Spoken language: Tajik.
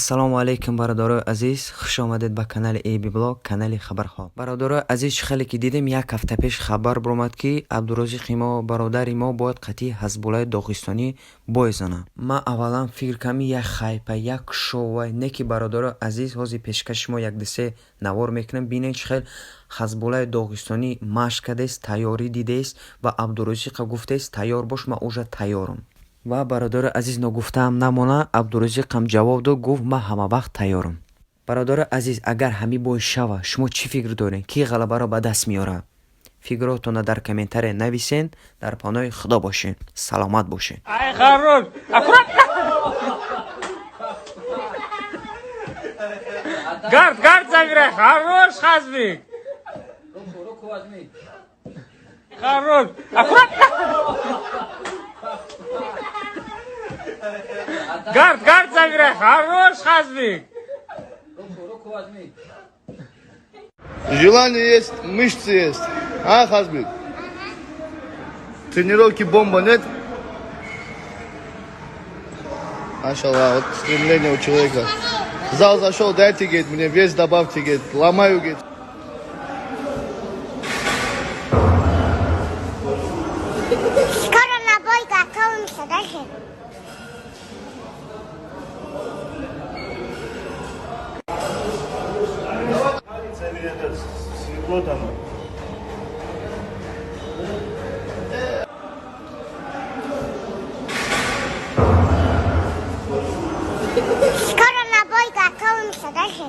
Ассалому алайкум, бародарои азиз, хуш омадед ба канали AB Blog, канали хабарҳо. Бародарои азиз, чӣ хеле ки дидем, як ҳафта пеш хабар баромад, ки Абдурозиқи мо, бародари мо, бояд қатъи Ҳазбуллаи доғистонӣ бой зана. Ман аввалан фикр кардам, як хайпа, як шоу, не ки, бародарои азиз, ҳозир пешкаши шумо як дусе навор мекунам. Бинед, чӣ хел Ҳазбуллаи доғистонӣ машқ кардааст, тайёрӣ дидааст ва Абдурозиқа гуфтааст: «Тайёр бош, ман уже тайёрам». Ва, бародари азиз, ногуфтаам намона, Абдурозиқам ҷавоб дод, гуфт: «Ман ҳамавақт тайёрам». Бародари азиз, агар ҳамин бой шава, шумо чӣ фикр доред, кӣ ғалабаро ба даст меорад? Фикротонро дар комментария нависен. Дар паноҳи Худо бошед, саломат бошед. Ай, хорош! Аккуратно! Гард, гард забирай! Хорош, Хазбик! Руку, руку возьми. Хорош! Аккуратно! Гард, гард забирай! Хорош, Хазбик! Руку, руку возьми. Желание есть, мышцы есть. А, Хазбик? Тренировки бомба, нет? Машаллах, вот стремление у человека. В зал зашел, дайте, говорит, мне вес добавьте, говорит, ломаю, говорит. Скоро на бой готовимся даже. Или это свекло там. Скоро на бой готовимся даже.